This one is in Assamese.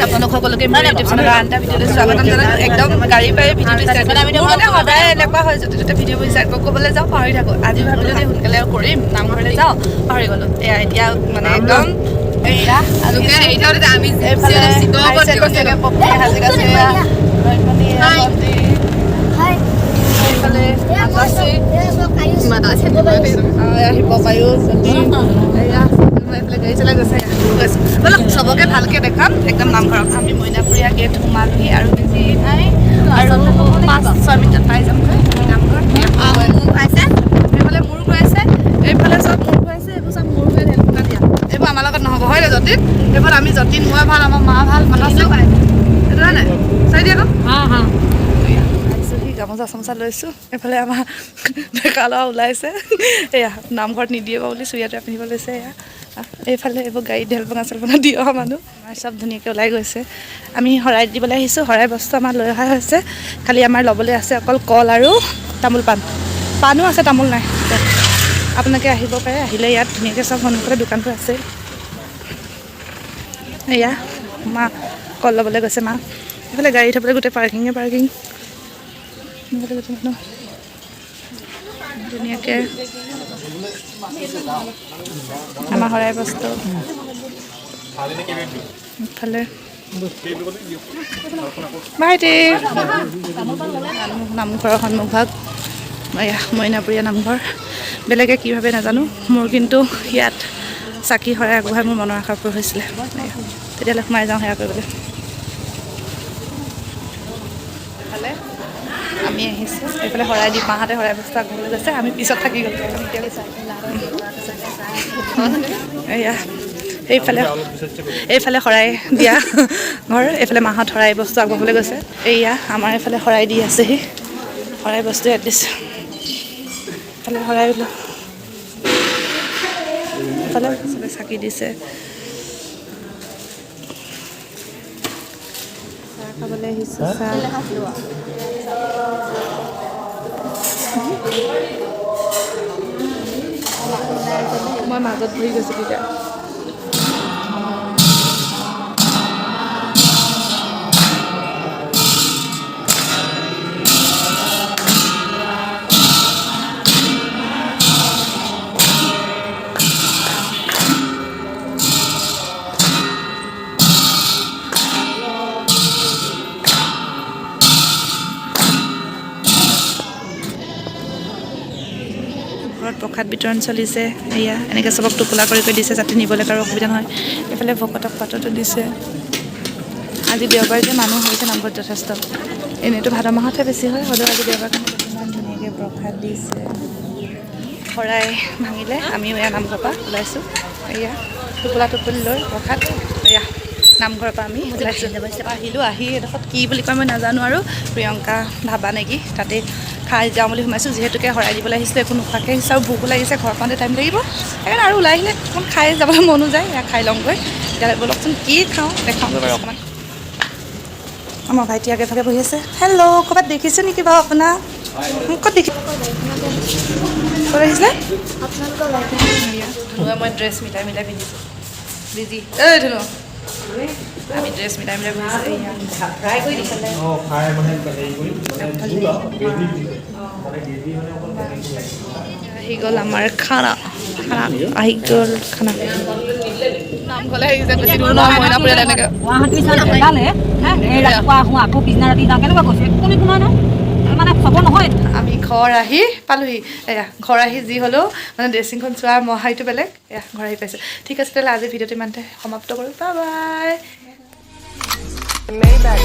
আপোনালোক সকলোকে মোৰ ইউটিউব চেনেলৰ আন এটা ভিডিঅ'লৈ স্বাগতম জনালোঁ। একদম গাড়ী পাই ভিডিঅ'টো ষ্টাৰ্ট কৰিছোঁ। মোৰ মানে সদায় এনেকুৱা হয়, য'তে ত'তে ভিডিঅ'বোৰ ষ্টাৰ্ট কৰোঁ, ক'বলৈ যাওঁ পাহৰি থাকোঁ। আজি ভাবিলোঁ যে সোনকালে কৰিম, নামঘৰলৈ যাওঁ, পাহৰি গ'লোঁ। এয়া এতিয়া মানে একদম এয়া এইফালে আহিছে ধুনীয়াকৈ পপী হাজৰিকা আছে, এয়া জয়মণি, এয়া ভণ্টি, এইফালে আকাশী, এয়া শিৱবায়ু, যতীন, এয়া এইফালে গাড়ী চলাই গৈছে। গৈছোঁ ব'লক, চবকে ভালকে দেখাম একদম নামঘৰত। আমি মইনাপুৰীয়া গেট সোমালোহি আৰু বেছি নাই আৰু 5-6 মিনিটত পাই যামগৈ নামঘৰ। এইফালে মূৰ ঘূৰাইছে, এইফালে চব মূৰ ঘূৰাইছে, এইবোৰ চব মূৰ ঘূৰাই ঢেল দিয়া। এইবোৰ আমাৰ লগত নহ'ব হয় নে যতীন? এইবোৰ আমি যতীন মই ভাল, আমাৰ মা ভাল, মাতাছো সেইটো হয় নাই চাই দিয়া আকৌ। আহিছোহি, গামোচা চামোচা লৈছোঁ। এইফালে আমাৰ ডেকা ল'ৰা ওলাইছে, এয়া নামঘৰত নিদিয়ে বুলি চুৰিয়া তুৰিয়া পিন্ধিব লৈছে। এয়া এইফালে এইবোৰ গাড়ীত ঢেল ভঙা চেল ভঙা দি অহা মানুহ আমাৰ চব ধুনীয়াকৈ ওলাই গৈছে। আমি শৰাই দিবলৈ আহিছোঁ, শৰাই বস্তু আমাৰ লৈ অহা হৈছে, খালি আমাৰ ল'বলৈ আছে অকল কল আৰু তামোল পাণ। পাণো আছে, তামোল নাই। আপোনালোকে আহিব পাৰে, আহিলে ইয়াত ধুনীয়াকৈ চব সন্মুখতে দোকানবোৰ আছে। এয়া মা কল ল'বলৈ গৈছে মা। এইফালে গাড়ী থ'বলৈ গোটেই পাৰ্কিঙে পাৰ্কিং, এইফালে গোটেই মানুহ ধুনীয়াকৈ। আমাৰ শৰাই বস্তু ইফালে ভাইটি নামঘৰৰ সন্মুখভাগ, এয়া মইনাপুৰীয়া নামঘৰ। বেলেগে কি ভাবে নাজানো, মোৰ কিন্তু ইয়াত চাকি শৰাই আগবঢ়াই মোৰ মনৰ আশা পূৰ হৈছিলে। তেতিয়াহ'লে সোমাই যাওঁ সেয়া কৰিবলৈ। এইফালে আমি আহিছোঁ, এইফালে শৰাই দি মাহঁতে শৰাই বস্তু আগবঢ়াবলৈ গৈছে, আমি পিছত থাকি গ'লোঁ। এয়া এইফালে এইফালে শৰাই দিয়া ঘৰ, এইফালে মাহঁত শৰাই বস্তু আগবঢ়াবলৈ গৈছে। এইয়া আমাৰ এইফালে শৰাই দি আছেহি, শৰাই বস্তু ইয়াত দিছে। এইফালে শৰাই এইফালে চবে চাকি দিছে। চাহ খাবলৈ আহিছোঁ, চাহ। মই মাজত বহি গৈছোঁ তেতিয়া। ঘৰত প্ৰসাদ বিতৰণ চলিছে। এয়া এনেকৈ চবক টোপোলা কৰি কৰি দিছে যাতে নিবলৈ কাৰো অসুবিধা নহয়। এইফালে ভকতক পাততো দিছে। আজি দেওবাৰ যে মানুহ হৈছে নামঘৰত যথেষ্ট, এনেইতো ভাদ মাহতহে বেছি হয়, হ'লেও আজি দেওবাৰ কাৰণে ইমান ধুনীয়াকৈ প্ৰসাদ দিছে। শৰাই ভাঙিলে, আমিও এয়া নামঘৰৰ পৰা ওলাইছোঁ। এয়া টোপোলা টোপোলি লৈ প্ৰসাদ এয়া নামঘৰৰ পৰা আমি ওলাইছোঁ। আহিলোঁ, আহি এডোখৰত কি বুলি কয় মই নাজানো আৰু, প্ৰিয়ংকা ধাবা নেকি তাতে খাই যাওঁ বুলি সোমাইছোঁ। যিহেতুকে শৰাই দিবলৈ আহিছিলোঁ, একো নোখোৱাকৈ আহিছোঁ আৰু ভোকো লাগিছে, ঘৰ পাওঁতে টাইম লাগিব, সেইকাৰণে আৰু ওলাই আহিলে অকণমান খাই যাবলৈ মনো যায়, এয়া খাই লওঁগৈ। তেতিয়াহ'লে ব'লকচোন কি খাওঁ দেখাওঁগৈ বাৰু অকণমান। আমাৰ ভাইটি আগে ভাগে বহি আছে। হেল্ল', ক'ৰবাত দেখিছোঁ নেকি বাৰু আপোনাক? ক'ত দেখি ক'ত আহিছিলে? ধুনুৱে মই ড্ৰেছ মিলাই মিলাই পিন্ধিছোঁ, বিজি এই ধুনু, আমি ড্ৰেছ মিলাই মিলাই পিন্ধিছোঁ। আহি গ'ল আমাৰ খানা, খানা আহি গ'ল, খানা। নামঘৰলৈ আহিছে, বেছি দূৰ নহয় মইনাপুৰীয়াত এনেকৈ। আমি ঘৰ আহি পালোহি। এয়া ঘৰ আহি যি হ'লেও মানে ড্ৰেছিংখন চোৱাৰ মহাইটো বেলেগ। এয়া ঘৰ আহি পাইছোঁ। ঠিক আছে তেতিয়াহ'লে আজি ভিডিঅ'টো ইমানতে সমাপ্ত কৰোঁ। Bye bye.